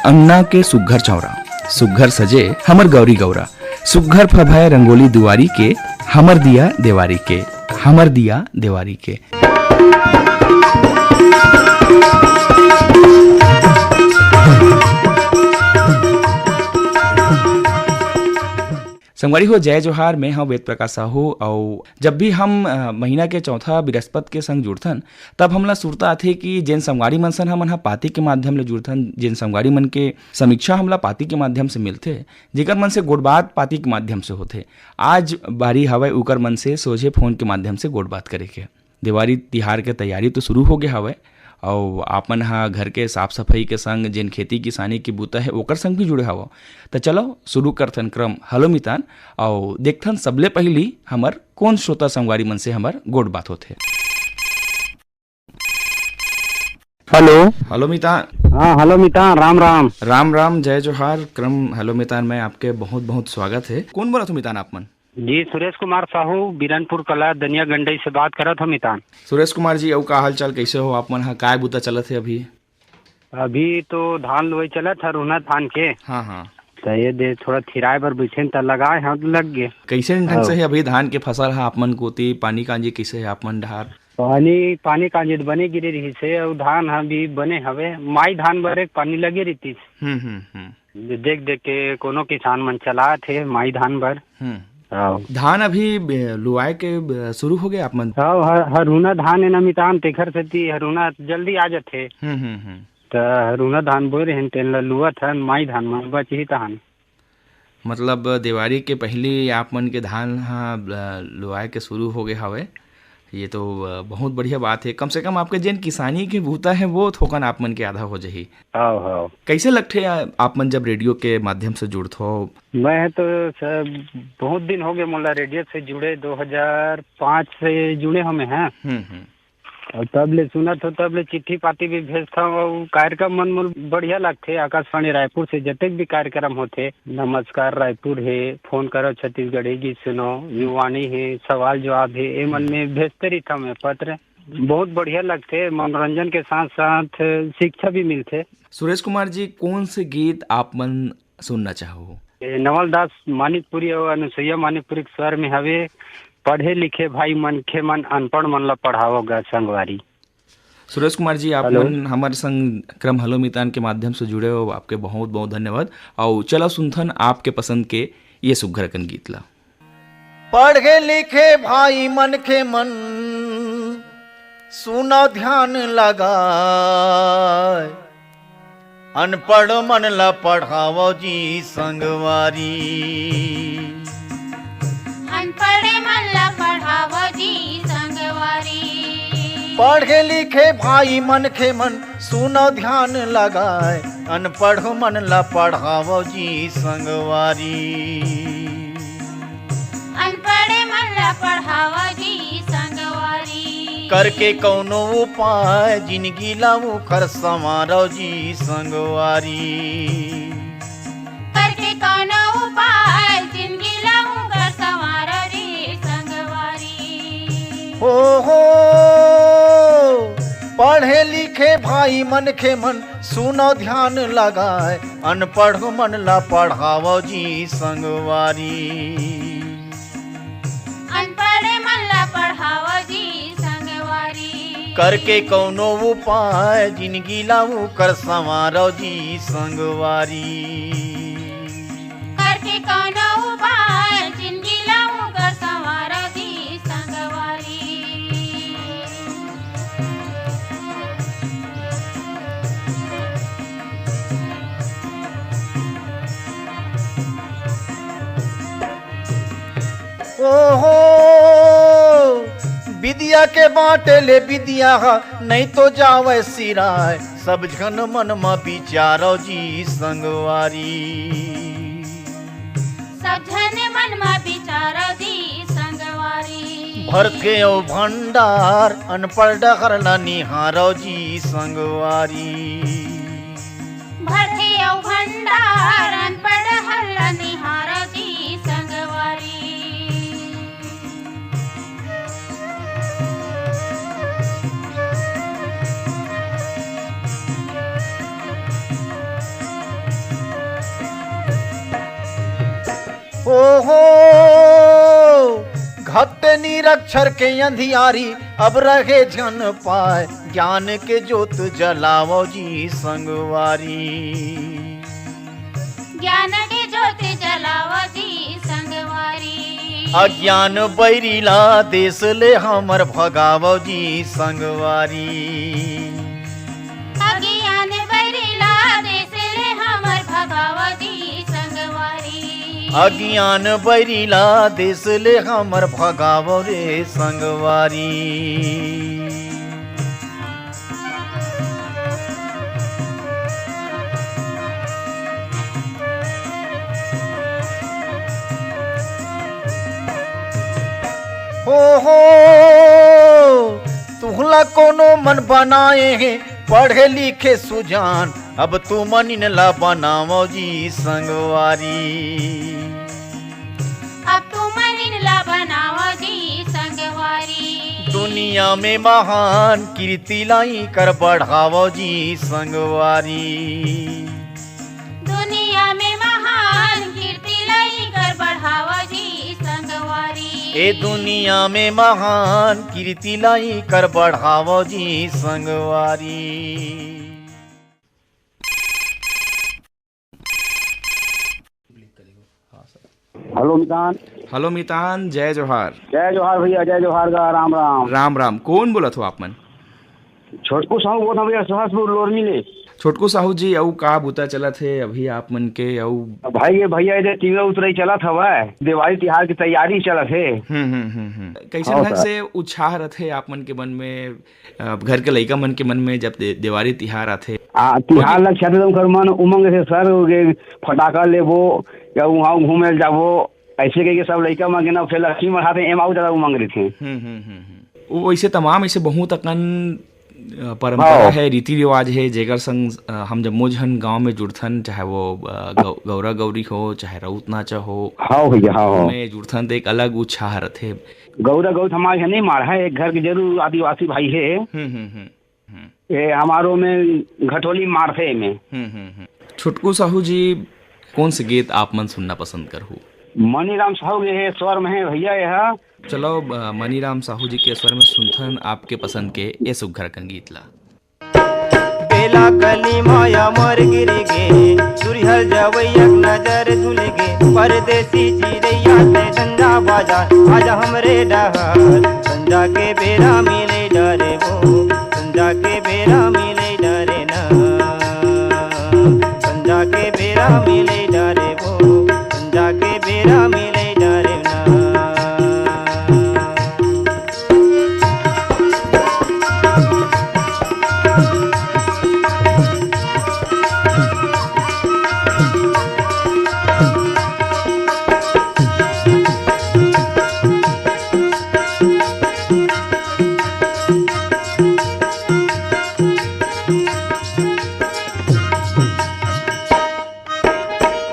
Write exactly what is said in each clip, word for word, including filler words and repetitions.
अंगना के सुग्घर चौरा, सुग्घर सजे हमर गौरी गौरा, सुग्घर फभय रंगोली दुआरी के, हमर दिया देवारी के, हमर दिया देवारी के। संगवारी हो, जय जोहार, मैं हव वेद प्रकाश साहू। अउ जब भी हम, अ, महीना के चौथा बृहस्पत के संग जुड़थन, तब हमला सुरता आथे कि जेन संगवारी मन सन हमन ह पाती के माध्यम ले जुड़थन, जेन संगवारी मन के समीक्षा हमला पाती के माध्यम से मिलथे, जेकर मन से गोठबात पाती के माध्यम से होथे, आज बारी हवय उकर मन से सोझे फोन के माध्यम से गोठबात करे के। देवारी तिहार के तैयारी तो शुरू हो गया हवय, अउ आपन ह घर के साफ सफाई के संग जेन खेती किसानी के बूता हे ओकर संग भी जुड़े हवव। त चलो शुरू करथन क्रम हेलो मितान, अउ देखथन सबले पहिली हमर कोन श्रोता संगवारी मन से हमर गोठ बात होथे। हेलो। हेलो मितान। हाँ, हेलो मितान, राम राम। राम राम, जय जोहार। क्रम हेलो मितान में आपके बहुत बहुत स्वागत है। कौन बोलत हो मितान आप मन? जी, सुरेश कुमार साहू, बीरनपुर कला, दनिया गंडई से बात करत हो मितान। सुरेश कुमार जी, अउ का हाल चाल, कैसे हो आप मन? हाँ, काय बुता चलत है अभी? अभी तो धान लुवई चलत है, रुना धान के। हाँ, हाँ। तो ये दे थोड़ा थिराए बर बैठे त लगाए, हाँ, लग गए। कैसे ढंग से हाँ। है अभी धान के फसल है आप मन कोती? पानी कांजी कैसे है आप मन डहार? पानी, पानी कांजी तो बने गिरे रहिस हे, अउ धान ह भी बने हवे। माई धान बर एक पानी लगे रहितिस। हम्म, हम्म, हम्म। देख देख के कोनो किसान मन चलात हे माई धान बर। हम्म। हाँ। धान अभी बे-, लुआए के बे-, शुरू हो गए आप मन? हाँ, ह-, हरुना धान हे ना मितान, तेखर सेती हरुना जल्दी आ जाथे। हम्म, हम्म, हम्म। त हरुना धान बोए रहेन, तेन ल लुअत हन, माई धान मन बचही तहान। मतलब, देवारी के पहिली आप मन के धान ह, अ, लुआए के शुरू हो गए हवे। ये तो, अ, बहुत बढ़िया बात है। कम से कम आपके जेन किसानी के बूता है, वो थोकन आप मन के आधा हो जाही। हाँ, हाँ। कैसे लगथे, अ, आप मन जब रेडियो के माध्यम से जुड़थो? मैं तो सर, बहुत दिन हो गए मोला रेडियो से जुड़े, दो हज़ार पाँच से जुड़े हमें हैं। हम्म, हम्म। अउ तब ले सुनत हो, तब ले चिट्ठी पाती भी भेजथव। अउ कार्यक्रम मन मोर बढ़िया लगथे। आकाशवाणी रायपुर से जतेक भी कार्यक्रम होथे, नमस्कार रायपुर हे, फोन करो छत्तीसगढ़ी गीत सुनो, युवाणी हे, सवाल जवाब हे, ए मन में भेजते रहिथव मैं पत्र। बहुत बढ़िया लगथे, मनोरंजन के साथ साथ शिक्षा भी मिलथे। सुरेश कुमार जी, कौन से गीत आप मन सुनना चाहो? ए, नवल दास मानिकपुरी अउ अनुसुईया मानिकपुरी के स्वर में हवे, पढ़े लिखे भाई मनखे मन, अनपढ़ मन ला पढ़ावो गा संगवारी। सुरेश कुमार जी, आप हेलो। मन हमर संग क्रम हेलो मितान के माध्यम से जुड़े हो, आपके बहुत बहुत धन्यवाद। अउ चला सुनथन आपके पसंद के ये सुघर अकन गीत ला। पढ़े लिखे भाई मनखे मन, सुनो ध्यान लगाए, अनपढ़ मन ला पढ़ावो जी संगवारी। अनपढ़ मन ला पढ़ावो जी संगवारी। पढ़े लिखे भाई मनखे मन, सुनो ध्यान लगाए, अनपढ़ मन ला पढ़ावो जी संगवारी। अनपढ़ मन ला पढ़ावो जी संगवारी। करके कौनो उपाय, जिनगी ला उखर संवारो जी संगवारी। करके कौनो उपाय, जिनगी ला उखर संवारो जी संगवारी। हो, हो, पढ़े लिखे भाई मनखे मन, सुनो ध्यान लगाए, अनपढ़ मन ला पढ़ावो जी संगवारी। अनपढ़ मन ला पढ़ावो जी संगवारी। करके कौनो उपाय, जिनगी ला उखर संवारो जी संगवारी। करके कौनो उपाय, जिनगी ला उखर संवारो जी संगवारी। ओहो, विद्या के बाटे ले विद्या हा, नहीं तो जावे सिराय। सब झन मन म विचारो जी संगवारी। सब झन मन म विचारो जी संगवारी। भरथे अउ भंडार, अनपढ़ डहर ल निहारो जी संगवारी। भरथे अउ भंडार, अनपढ़ डहर ल निहारो जी संगवारी। ओहो, घट निरक्षर के अंधियारी, अब रहे झन पाय, ज्ञान के जोत जलावो जी संगवारी। ज्ञान के जोत जलावो जी संगवारी। अज्ञान बैरी ला देश ले हमर भगावो जी संगवारी। अज्ञान बैरी ला देश ले हमर भगावो जी संगवारी। अज्ञान बैरी ला देश ले हमर भगावो रे संगवारी। हो हो, तुहला कोनो मन बनाए हे, पढ़े लिखे सुजान, अब तुमन ला बनावो जी संगवारी। अब तुमन ला बनावो जी संगवारी। दुनिया में महान कीर्ति लाई कर बढ़ावो जी संगवारी। दुनिया में महान कीर्ति लाई कर बढ़ावो जी संगवारी। ए दुनिया में महान कीर्ति लाई कर बढ़ावो जी संगवारी। हेलो मितान। हेलो मितान, जय जोहार। जय जोहार भैया, जय जोहार गा, राम राम। राम राम। कौन बोलत हो आप मन? छोटकू साहू बोलत हूँ भैया, सहसपुर लोरमी ले। छोटकू साहू जी, अउ का बुता चलत हे अभी आप मन के? अउ भाई, ये भैया, इधर तिवरा उतरई चलत हवय, दिवाली तिहार की तैयारी चलत हे। हम्म, हम्म, हम्म, हम्म। कैसन हाँ, ढंग सर। से उत्साह रथे आप मन के मन में, अ, घर के लइका मन के मन में, जब दे-, देवारी तिहार आथे? आ, तिहार लग छाते तो ओकर मन उमंग से सर हो गए, फटाका लेबो या वहाँ घूमे ल जाबो, ऐसे कहिके सब लइका मन के ना, फिर लक्ष्मी मढ़ाते एम आऊ ज्यादा उमंग रहिथे। हम्म, हम्म, हम्म, हम्म। वो वैसे तमाम ऐसे बहुत अकन, अ, परंपरा हाँ। है, रीति रिवाज है, जेकर संग, अ, हम जम्मो झन गांव में जुड़थन, चाहे वो, अ, गौ-, गौरा गौरी हो, चाहे राउत नाचा हो, हाँ भैया, हाँ, हाँ। में जुड़थन तो एक अलग उत्साह रथे। गौरा गौत हमारे यहाँ नहीं मार है, एक घर के जरूर आदिवासी भाई है। हम्म, हम्म, हम्म, हम्म। ये हमारो में घटोली मारथे में। हम्म, हम्म, हम्म। छुटकू साहू जी, कौन से गीत आप मन सुनना पसंद करहु? मनीराम साहू के हे स्वर में है भैया यह। चलो, अ, मनीराम साहू जी के स्वर में सुनथन आपके पसंद के ए सुघर कन गीत ला। बेला कली माया मर गिर गे, सुरिहर जवैया नजर धुल गे, परदेसी चिरैया ते झंडा बाजा, आजा हमरे डहर, संझा के बेरा मिले डरे वो, संझा के बेरा मिले डरे ना, संझा के बेरा मिले डरे वो, संझा के बेरा मिले डरे ना।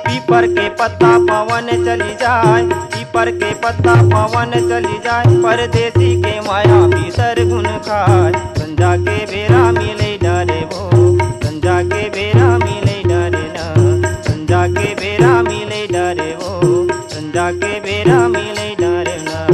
पीपर के पत्ता पवन चली जाए, पीपर के पत्ता पवन चली जाए, परदेसी के माया भीतर घुन खाए। संझा के बेरा मिले डरे वो, संझा के बेरा मिले डरे ना, संझा के बेरा मिले डरे वो, संझा के बेरा मिले डरे ना।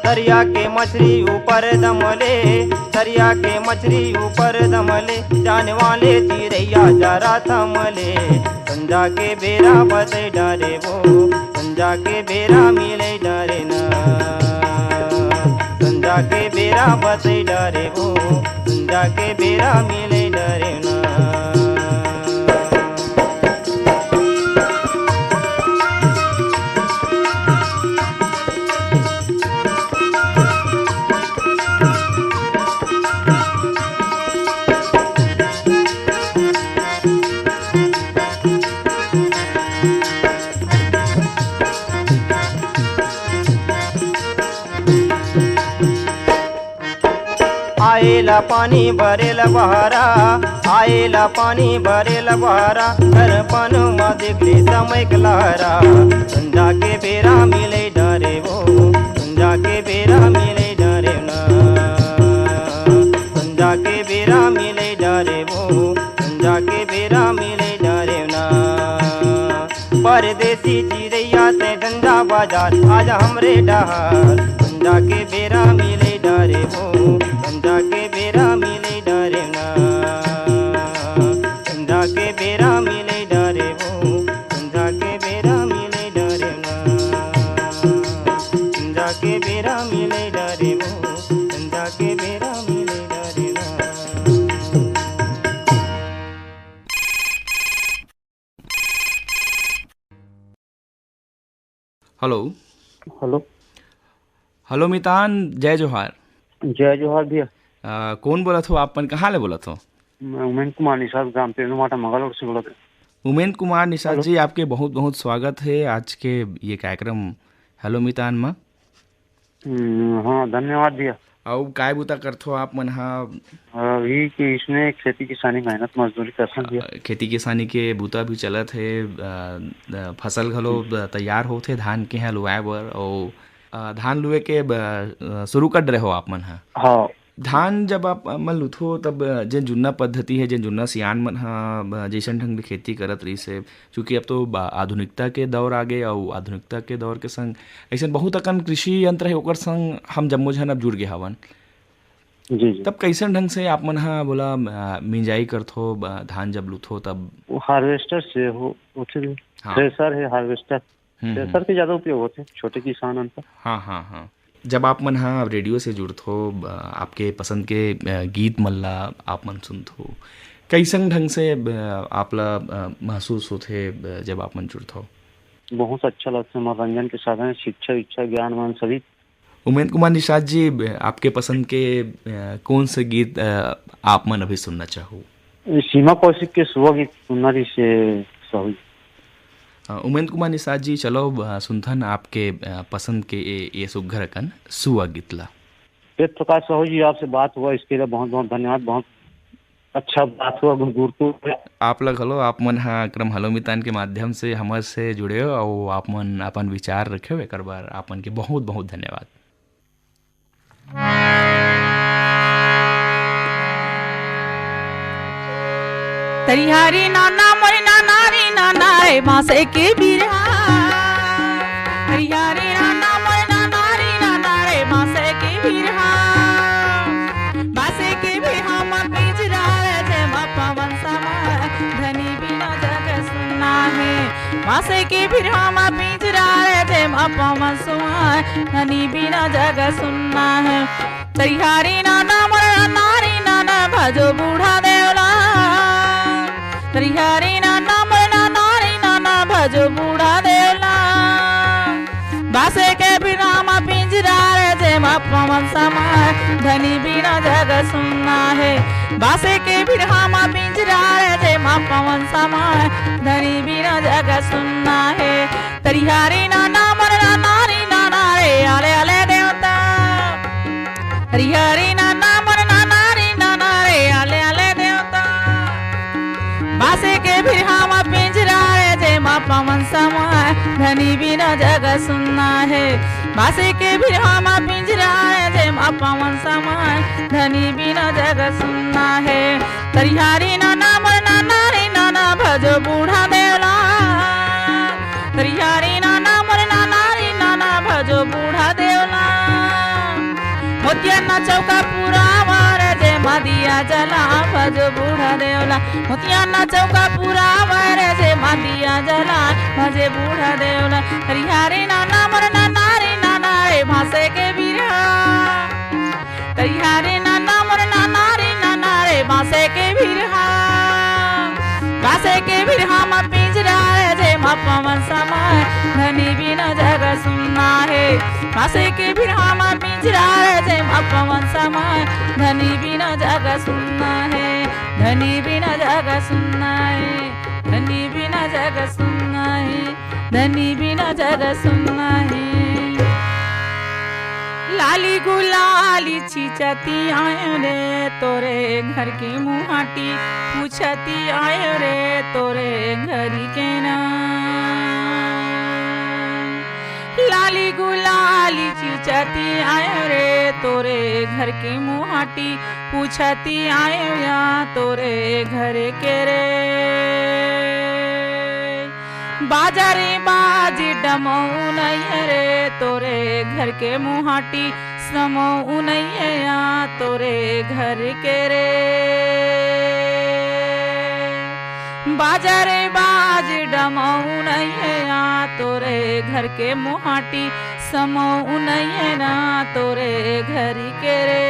दरिया के मछरी ऊपर दमले, दरिया के मछरी ऊपर दमले, जाने वाले चिरैया जरा थमले। संझा के बेरा बतई डरे वो, संझा के बेरा मिले डरे ना, संझा के बेरा बतई डरे वो, संझा के बेरा मिले डरे ना। आएला पानी भरेला बहारा, आएला पानी भरेला बहारा, दर्पण म देखले समय के लहरा। संझा के बेरा मिले डरे वो, संझा के बेरा मिले डरे ना, संझा के बेरा मिले डरे वो, संझा के बेरा मिले डरे ना। परदेसी चिरैया ते डंडा बाजार, आज हमरे डहार। संझा के बेरा मिले डरे वो, संझा के बेरा मिले डरे ना। संझा के बेरा मिले डरे वो, संझा के बेरा मिले डरे ना। संझा के बेरा मिले डरे वो, संझा के बेरा मिले डरे ना। हेलो। हेलो। हेलो मितान, जय जोहार। जय जोहार भैया। अ, कौन बोलत हो आप मन, कहाँ ले बोलत हो? मैं उमेन कुमार निषाद, ग्राम पेड़ूमाटा, मगल रोड से बोलत हूँ। उमेन कुमार निषाद हेलो। जी, आपके बहुत बहुत स्वागत है आज के ये कार्यक्रम हेलो मितान में। हम्म, हाँ, धन्यवाद भैया। अउ काय बुता करथो आप मन हा? अभी के इसमें खेती किसानी, मेहनत मजदूरी करथन भैया। अ, खेती किसानी के बुता भी चलत हे, अ, अ, फसल घलो, हम्म। अ, तैयार होथे धान के हा लुवाए बर, अउ, अ, धान लुए के ब-, अ, शुरू कर डरे हो आप मन हा? हाँ। धान जब आप, अ, मन लुथो तब, अ, जेन जुन्ना पद्धति हे, जेन जुन्ना सियान मन हा, अ, जइसन ढंग ले खेती करत रहिस हे, चूँकि अब तो बा-, आधुनिकता के दौर आ गे, अउ आधुनिकता के दौर के संग अइसन बहुत अकन कृषि यंत्र हे, ओकर संग हम जम्मो झन अब जुड़ गे हवन। जी, जी। तब कइसन ढंग से आप मन ह बोला, अ, मिंजाई करथो, ब-, धान जब लुथो तब? वो हार्वेस्टर से हो, होथे जी। हाँ। थ्रेसर है, हार्वेस्टर। हम्म, हम्म। थ्रेसर के ज़्यादा उपयोग होथे, छोटे किसान मन का। हाँ, हाँ, हाँ। जब आप मन ह रेडियो से जुड़थो, ब-, आपके पसंद के, अ, गीत मन ला आप मन सुनथो, कइसन ढंग से, ब-, आप ला, अ, महसूस होथे, ब-, जब आप मन जुड़थो? बहुत अच्छा लगथे, मनोरंजन के साधन, शिक्षा, विक्षा, ज्ञान, वान सभी। उमेन कुमार निषाद जी, ब-, आपके पसंद के, अ, कौन से गीत, अ, आप मन अभी सुनना चाहो? सीमा कौशिक के सुआ गीत सुनना रहिस हे साहू जी। अ, उमेंद्र कुमार निषाद जी, चलो, अ, सुनथन आपके, अ, पसंद के ए, ए सुग्घर अकन सुआ गीत ला। वेद प्रकाश साहू जी, आपसे बात हुआ, इसके लिए बहुत-बहुत धन्यवाद। बहुत अच्छा बात हुआ, गु-, गुरतुर हुआ। आप ला घलो, आप मन हा क्रम हलो मितान के माध्यम से हमर से जुड़े हो अउ आप मन अपन विचार रखे हो, एकर बर आप मन के बहुत-बहुत धन्यवाद। तरिहारी नाना मोर नाना रे नाना रे बांसे के बिरहा। तरिहारी नाना मोर नाना रे नाना रे बांसे के बिरहा। बांसे के बिरहा म पिंजरा रे जेमा पवन समा धनी बिना जग सुन्ना हे। बांसे के बिरहा म पिंजरा रे जेमा पवन सुहाए, धनी बिना जग सुन्ना हे। तरिहारी नाना मोर नारी नाना भजो बूढ़ा देवला। तरिहारी नाना मोर नारी नाना भजो बूढ़ा देवला। बांसे के बिरहा म पिंजरा रे जेमा पवन समाए, धनी बिना जग सुन्ना हे। बांसे के बिरहा म पिंजरा रे जेमा पवन समाए, धनी बिना जग सुन्ना हे। तरिहारी नाना मोर नारी नाना रे आले आले देवता। तरिहारी नाना मोर नाना रे नाना रे आले आले देवता। बांसे के बिरहा म पिंजरा रे जेमा पवन समाए, धनी बिना जग सुन्ना हे। बांसे के बिरहा म पिंजरा रे जेमा पवन समाए, धनी बिना जग सुन्ना हे। तरिहारी नाना मोर नाना रे नाना भजो बूढ़ा देवला। तरिहारी नाना मोर नाना रे नाना भजो बूढ़ा देवला। मोतिया ना चौका पूरा वार जेमा दिया जला भजो बूढ़ा देवला। मोतिया ना चौका पूरा वार जेमा दिया जला भजे बूढ़ा देवला। तरिहारी नाना मोर नाना रे नाना रे बांसे के बिरहा। तरिहारी नाना मोर नाना रे नाना रे बांसे के बिरहा। बांसे के बिरहा म पिंजरा रे जेमा पवन समाए, धनी बिना जग सुन्ना हे। बांसे के बिरहा म पिंजरा रे जेमा पवन समाए, धनी बिना जग सुन्ना हे। धनी बिना जग सुन्ना हे। धनी बिना जग सुन्ना हे। धनी बिना जग सुन्ना हे। लाली गुलाली छींचती आयो रे तोरे घर के मुहाटी, पूछती आयो रे तोरे घर के ना। लाली गुलाली छींचती आयो रे तोरे घर के मुहाटी, पूछती आयो या तोरे घर के रे। बाजा रे बाज डमऊ नैया रे तोरे घर के मुहाटी, समऊ नैया तोरे घर के रे। बाजा रे बाज डमऊ नैया तोरे घर के मुहाटी, समऊ नैया तोरे घर के रे।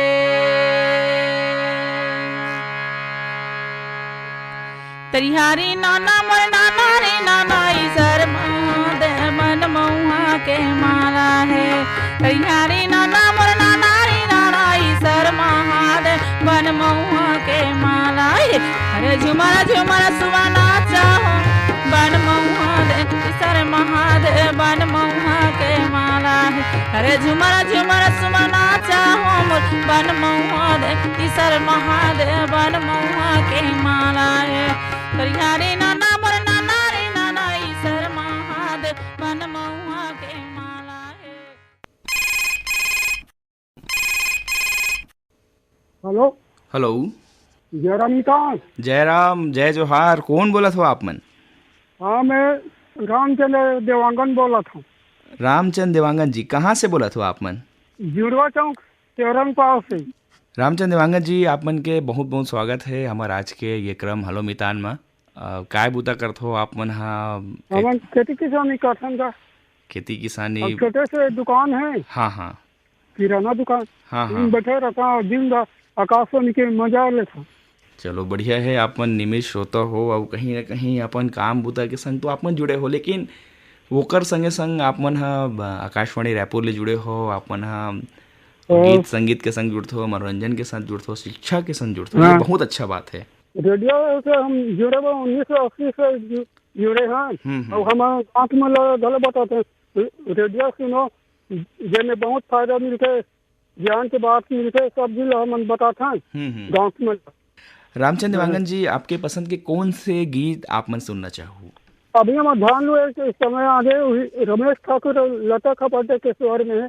तरिहारी नाना मोर नाना रे नाना, ईसर महादेव बन महुआ के माला हे। तरिहारी नाना मोर नाना रे नाना, ईसर महादेव बन महुआ के माला हे। अरे झुमर झुमर सुआ नाचा हो, बन महुआ दे, ईसर महादेव बन महुआ के माला हे। अरे झुमर झुमर सुआ नाचा हो मोर, बन महुआ दे, ईसर महादेव बन महुआ के माला हे। तरिहारी नाना मोर नाना रे नाना, ईसर महादेव बन महुआ के माला हे। हेलो। हेलो। जयराम निकाल। जयराम, जय जोहार। कौन बोलत हो आप मन? हाँ, मैं रामचंद्र देवांगन बोलत हूँ। रामचंद देवांगन जी, कहाँ से बोलत हो आप मन? जुड़वा चौक, तेरंग पास से। रामचंद देवांगन जी, आप मन के बहुत बहुत स्वागत है हमर आज के ये क्रम हलो मितान मा। अ, काय बूता करत हो आप मन हा? हमन खेती किसानी करथन का। खेती किसानी। अब छोटे से दुकान है। हाँ, हाँ। किराना दुकान। हाँ, हाँ। बैठे रहता हूँ, दिन रात आकाशवाणी के मजा लेता हूँ। चलो, बढ़िया है, आप मन नियमित श्रोता हो और कहीं ना कहीं अपन काम बूता के संग तो आप मन जुड़े हो, लेकिन ओकर संगे संग आप मन ह ब-, आकाशवाणी रायपुर ले जुड़े हो, आप मन ह हाँ। गीत संगीत के संग जुड़त हो, मनोरंजन के साथ जुड़त हो, शिक्षा के संग जुड़त हो, ये हाँ। बहुत अच्छा बात है। रेडियो से हम जुड़े हुए उन्नीस सौ अस्सी से जु-, जुड़े हैं। हम्म, हम्म। और हम आँख में लगा गलत बताते हैं, रेडियो सुनो, जेमे बहुत फायदा मिलते, ज्ञान के बात मिलते, सब भी ला हमन बताथन हम्म, हम्म। गाँव में। रामचंद्र हम्म। देवांगन जी, आपके पसंद के कौन से गीत आप मन सुनना चाहो? अभी हम ध्यान लो, एक समय आगे वही रमेश ठाकुर और लता खपाटे के स्वर में,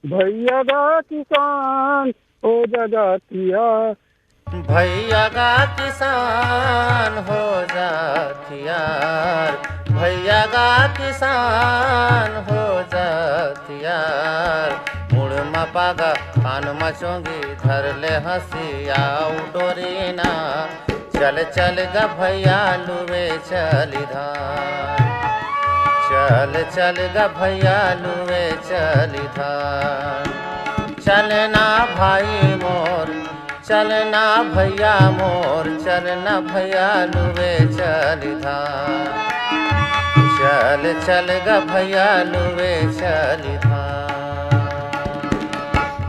भैया गा किसान हो जगतिया, भैया गा किसान हो जात यार, भैया गा किसान हो जात यार। मुड़ म पागा, कान म चोंगी, धर ले हंसिया डोरी ना। चल चल ग भैया लुवे चली धान, चल चल ग भैया लुवे चली धान। चलना भाई मोर, चलना भैया मोर, चलना भैया लुवे चली धान। चल चल ग भैया लुवे चली धान।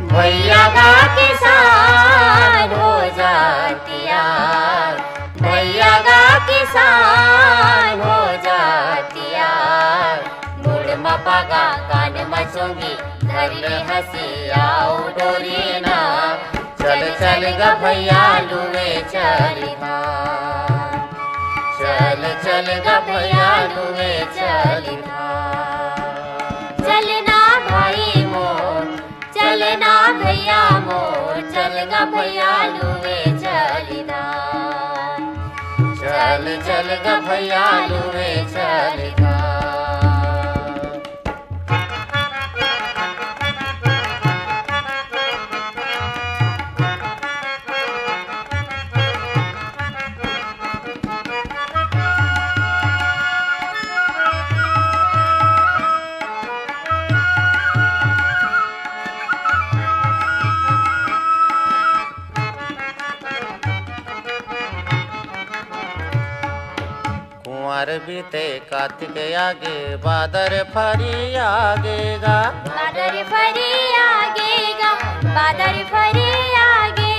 भैया गा किसान हो जात यार, भैया गा किसान हो जात यार। मुड़ म पागा, कान म चोंगी, धर ले हंसिया डोरी ना। चल चल ग भैया लुवे चली धान, चल चल ग भैया लुवे चली धान। चलना भाई मोर, चलना भैया मोर, चल ग भैया लुवे चली धान। चल चल ग भैया लुवे चली धान। कुंवर बीते कातिक आगे, बादर फरी आगे गा। बादर फरी आगे गा, बादर फरी आगे।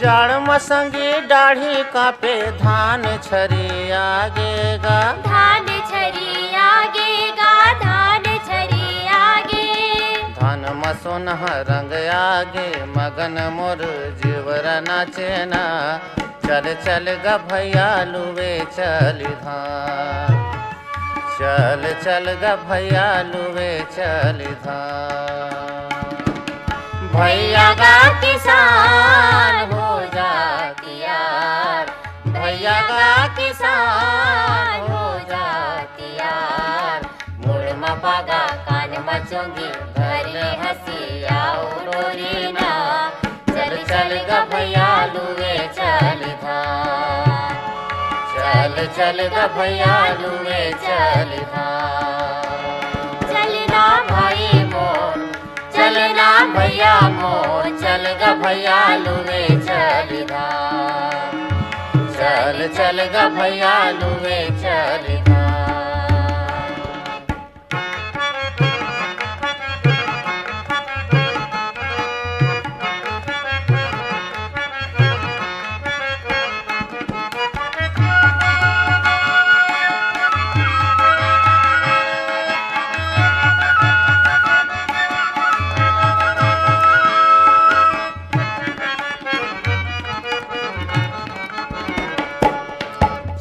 जाड़ म संगी डाढ़ी कांपे, धान छरी आगे गा। धान छरी आगे गा, धान छरी आगे। धान म सोनहा रंग आगे मगन मोर जीवर नाचे ना। चल चल ग भैया लुवे चली धाम। चल चल ग भैया लुवे चली धाम। भैया गा किसान हो जा तैयार। भैया गा किसान हो जा तैयार। मुड़ म पागा कान म चोंगी धर ले हंसिया ओ डोरी ना। चल चल ग भैया लुवे चली धाम। चल चल ग भैया लुवे चली धाम। चलना भाई मोर, चलना भैया मोर, चल ग भैया लुवे चली धाम। चल चल ग भैया लुवे चली धाम।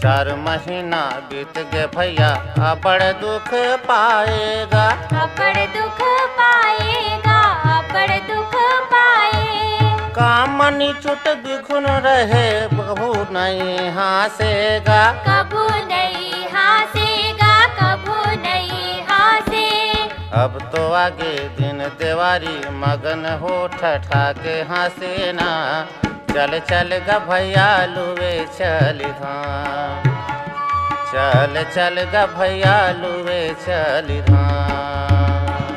चार महीना बीत गे भैया, अबड़ दुख पाएगा। अबड़ दुख पाएगा, अबड़ दुख पाए। काम निचुट बिघुन रहे, कभू नहीं हाँसेगा। कभू नहीं हाँसेगा, कभू नहीं हाँसे। अब तो आगे दिन देवारी, मगन हो ठठा के हाँसे ना। चल चल ग भैया लुवे चली धाम। चल चल ग भैया लुवे चली धाम।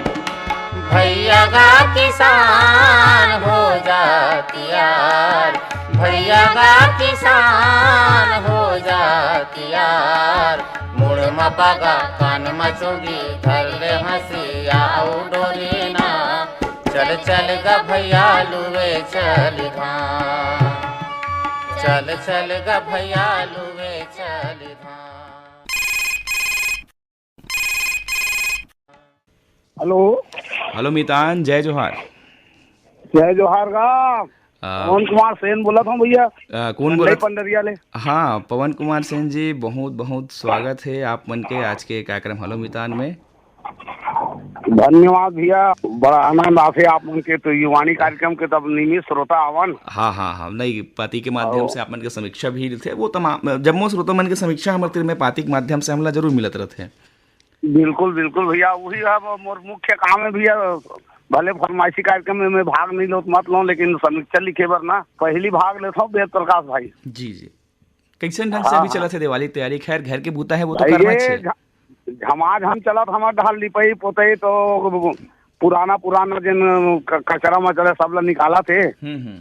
भैया गा किसान हो जा तैयार। भैया गा किसान हो जा तैयार। मुड़ म पागा कान म चोंगी धर ले हंसिया अउ डोरी ना। चल चल ग भैया लुवे चली धाम। चल चल ग भैया लुवे चली धाम। हेलो। हेलो मितान, जय जोहार। जय जोहार गा। आ, पवन कुमार सेन बोलत हूँ भैया। आ, कौन मंडई बोलत? पंडरिया ले। हाँ, पवन कुमार सेन जी, बहुत बहुत स्वागत है आप मन के आज के कार्यक्रम हेलो मितान में। धन्यवाद भैया, बड़ा आनंद आथे आप मन के तो युवाणी कार्यक्रम के तब नियमित श्रोता आवन। हाँ, हाँ, हाँ, नहीं, पाती के माध्यम और से आप मन के समीक्षा भी रहिथे, वो तमाम, जम्मो श्रोता मन के समीक्षा हमर तीर में पाती के माध्यम से हमला जरूर मिलत रहिथे। बिल्कुल, बिल्कुल भैया, वही अब मोर मुख्य काम है भैया, भले फरमाइशी कार्यक्रम में मैं भाग नहीं लो मत लो, लेकिन समीक्षा लिखे बर ना पहली भाग लेता हूँ वेद प्रकाश भाई। जी, जी। कैसन ढंग से हाँ, अभी हाँ। चलत हे दिवाली के तैयारी? खैर, घर के बूता है, वो तो भाई, करना ये चाहिए। झ-, झमाझम चलत हमर डहर लिपई पोतई तो पुराना, पुराना जेन क-, कचरा मचरा सब ला निकालत हे। हम्म, हम्म।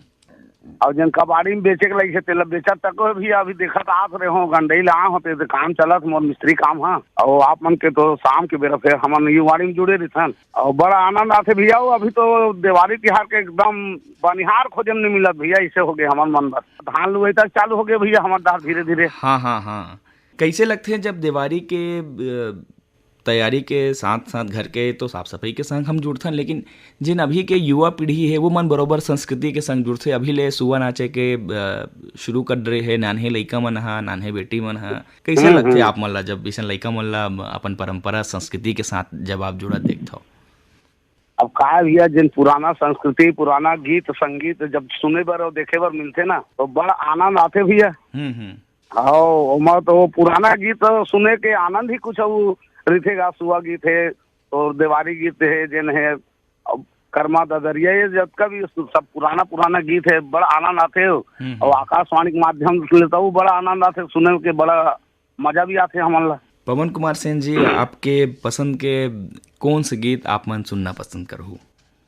अउ जेन कबाड़ी में बेचे के लगिस हे, तेला बेचत तक भी अभी देखत आत रहे हो, गंडई ला आए हो, ते काम चलत मोर मिस्त्री काम ह। अउ आप मन के तो शाम के बेरा फेर हमन युवाणी में जुड़े रहिथन। अउ बड़ा आनंद आथे भैया, वो अभी तो देवारी तिहार के एकदम बनिहार खोजे में नहीं मिलत भैया, ऐसे हो गए हमर मन बर। धान लुवई तक चालू हो गए भैया हमर डहर धीरे धीरे। हाँ, हाँ, हाँ। कैसे लगथे जब देवारी के, अ, तैयारी के साथ-साथ घर के तो साफ-सफाई के संग हम जुड़थन, लेकिन जेन अभी के युवा पीढ़ी हे, वो मन बरोबर संस्कृति के संग जुड़थे। अभी ले सुआ नाचे के, अ, शुरू कर डरे हे, नान्हे लइका मन ह, नान्हे बेटी मन ह। कैसे हम्म, लगथे हम्म। आप मन ला, जब अइसन लइका मन ला अपन परंपरा, संस्कृति के साथ जब आप जुड़त देखथव? अब का भैया, जेन पुराना संस्कृति, पुराना गीत, संगीत जब सुने बर अउ देखे बर मिलथे ना, तो बड़ा आनंद आथे भैया। हम्म, हम्म। हव, ओमा तो वो पुराना गीत सुने के आनंद ही कुछ अउ रहिथे गा। सुआ गीत हे, और देवारी गीत हे, जेन हे, अब करमा ददरिया, ये जतका भी सु-, सब पुराना, पुराना गीत हे, बड़ा आनंद आथे हो। हम्म, और हम्म। आकाशवाणी के माध्यम से लेता हूँ, बड़ा आनंद आथे सुने के, बड़ा मजा भी आथे हमन ला। पवन कुमार सेन जी, आपके पसंद के कौन से गीत आप मन सुनना पसंद करहु?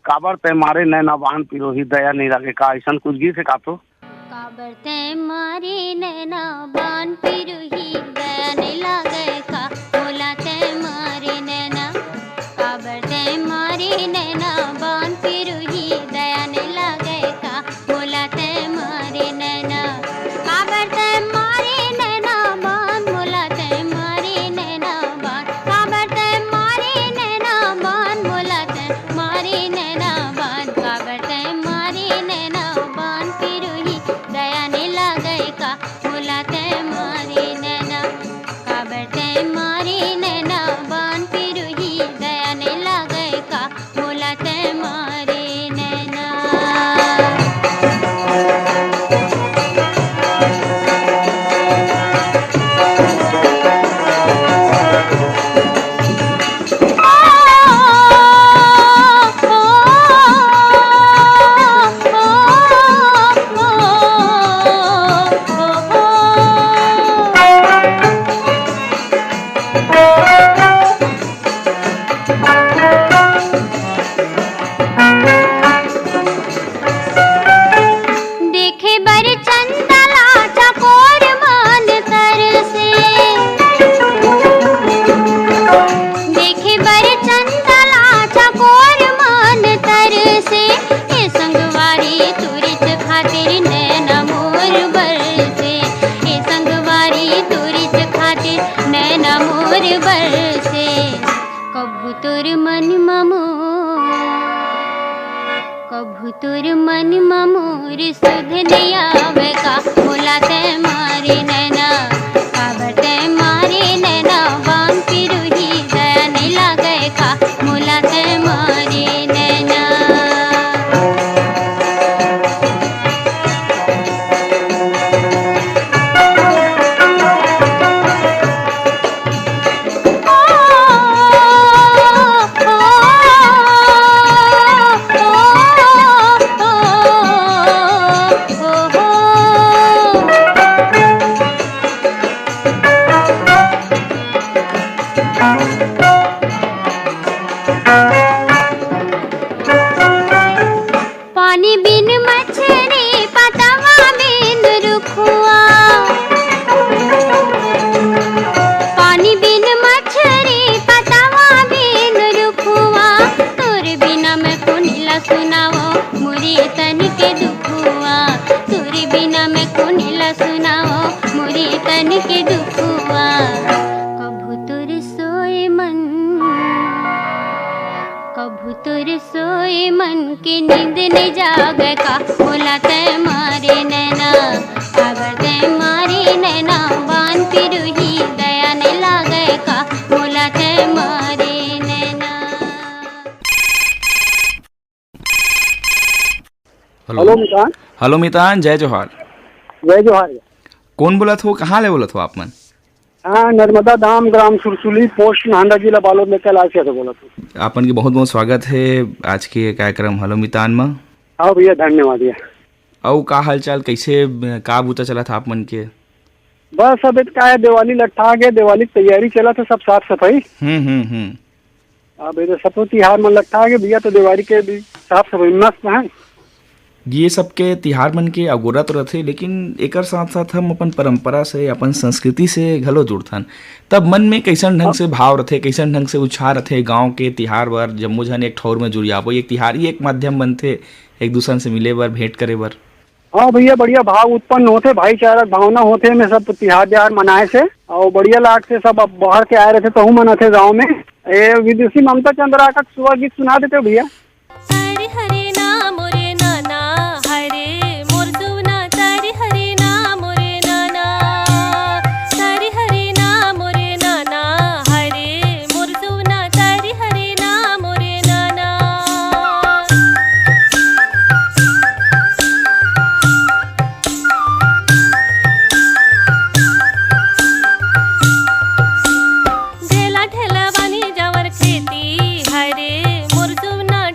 काबर तै मारे नैना बान पिरोही, दया नहीं लागे का, ऐसन कुछ गीत है का तो? काबर तै मारे नैना बान पिरोही, दया नहीं लागे का, मोला तै मारे नैना। काबर तै मारे नैना बान पिरोही, दया नहीं लागे का, मोला तै मारे नैना। काबर तै मारे नैना बान, मोला तै मारे नैना बान। काबर तै मारे नैना बान, मोला तै मारे नैना कभू तोर मन म मोर सुध नइ आवय का, मोला तैं मारे नैना, काबर तैं मारे नैना, बान पिरुही दया नइ लागय का, मोला तैं मारे नैना। पानी बिन मछरी पतवा बिन रुखवा, पानी बिन मछरी पतवा बिन रुखवा, तोर बिना मैं कोन ला सुनावो मोरे तन के दुखवा, तोर बिना मैं कोन ला सुनावो मोरे तन के दुखवा। कभू तोर सोए मन, कभू तोर सोए मन के नींद नइ जागय का, मोला तैं मारे नैना, काबर तैं मारे नैना, बान पिरुही दया नइ लागय का, मोला तैं मारे नैना। हेलो। हेलो मितान। हेलो मितान, जय जोहार। जय जोहार। कौन बोलत हो, कहाँ ले बोलत हो आप मन? हाँ, नर्मदा धाम, ग्राम सुरसुली, पोस्ट नांदा, जिला बालोद ले कैलाश यादव बोलत हूँ। आपन के बहुत बहुत स्वागत है आज के कार्यक्रम हेलो मितान म। हाँ भैया, धन्यवाद भैया। अउ का हालचाल, कैसे, का बूता चलत हे आप मन के? बस अब इत का है, दिवाली लट्ठा गे, दिवाली के तैयारी चलत हे, सब साफ सफाई। हम्म, हम्म, हम्म। अब इधर सब तो तिहार मन लट्ठा गे भैया, तो दिवाली के भी साफ सफाई मस्त है। ये सब के तिहार मन के अगोरा तो रथे, लेकिन एकर साथ-साथ हम अपन परंपरा से, अपन संस्कृति से घलो जुड़थन। तब मन में कैसन ढंग से भाव रथे, कैसन ढंग से उछाह रथे, गाँव के तिहार बर जम्मो झन एक ठौर में जुरियाबो, ये तिहार ही एक माध्यम बनथे एक दूसर से मिले बर, भेंट करे बर। हाँ भैया, बढ़िया भाव उत्पन्न होथे, भाईचारा के भावना होथे एमे सब तिहार-बिहार मनाए से, अउ बढ़िया लागथे। सब अब बाहर के आए रथे, तहू मन आथे गाँव में। ए, विदुषी ममता चंद्राकर के सुआ गीत सुना देते हो भैया। हरे हरे ना मोरे नाना, हरे मोर सुना, तारी हरे ना मोरे नाना, तारी हरे ना मोरे नाना, हरे मोर सुना, तारी हरे ना मोरे नाना। ढेला ढेला बानी जावर खेती, हरे मोर सुना।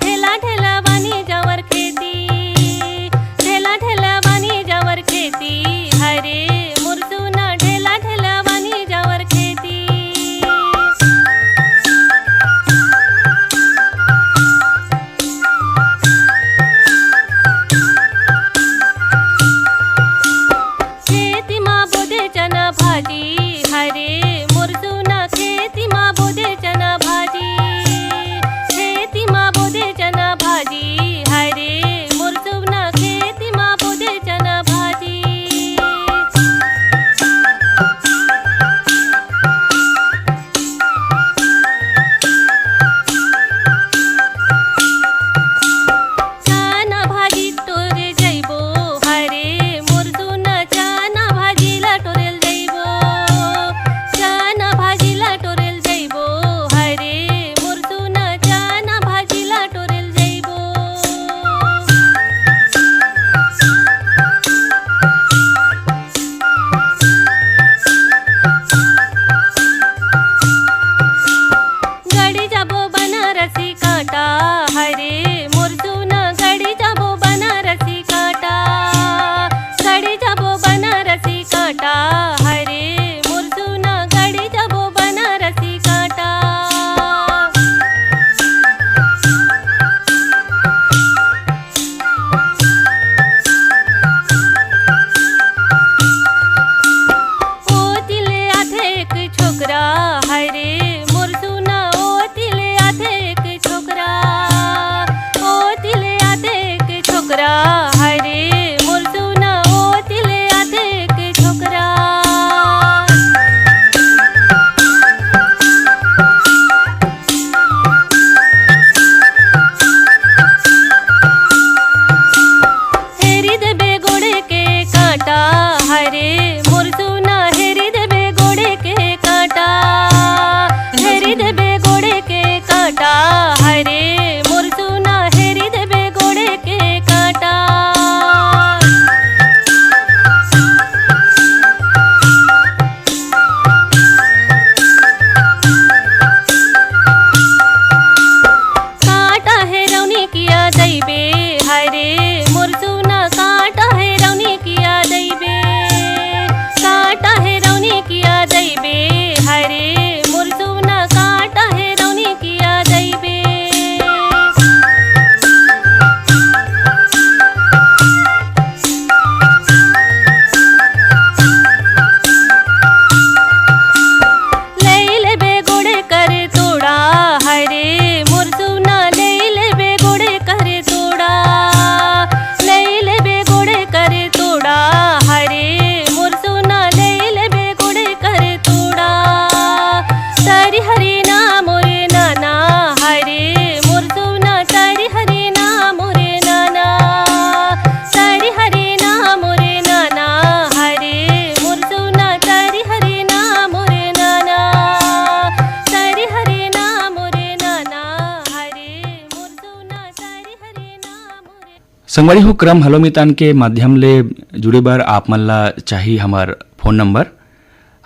संगवारी हो, क्रम हलो मितान के माध्यम ले जुड़े बर आप मन ला चाही हमर फोन नंबर।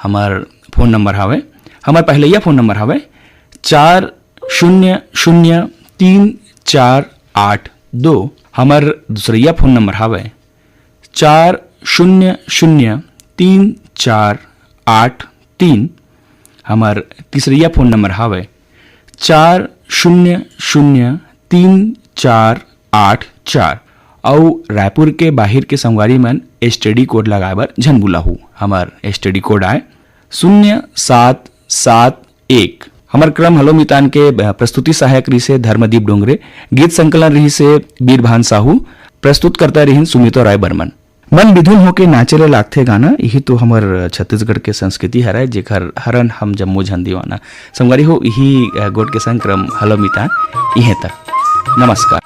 हमर फोन नंबर हवे, हमर पहलैया फोन नंबर हवे चार शून्य शून्य तीन चार आठ दो। हमर दूसरैया फोन नंबर हवे चार शून्य शून्य तीन चार आठ तीन। हमर तीसरैया फोन नंबर हवे चार शून्य शून्य तीन चार आठ चार। अउ रायपुर के बाहिर के संगवारी मन एसटीडी कोड लगाए बर झन भुलाहू। हमर एसटीडी कोड आय शून्य सात सात एक। हमर क्रम हलो मितान के प्रस्तुति सहायक रिहिसे धर्मदीप डोंगरे, गीत संकलन रिहिसे बीरभान साहू, प्रस्तुतकर्ता रिहिन सुमितो राय बर्मन। मन बिधुन होके नाचे ले लागथे गाना, इही तो हमर छत्तीसगढ़ के संस्कृति हरय, जेकर हरन हम जम्मो झन दीवाना। संगवारी हो, इही, अ, गोठ के संग क्रम हलो मितान इहें तक। नमस्कार।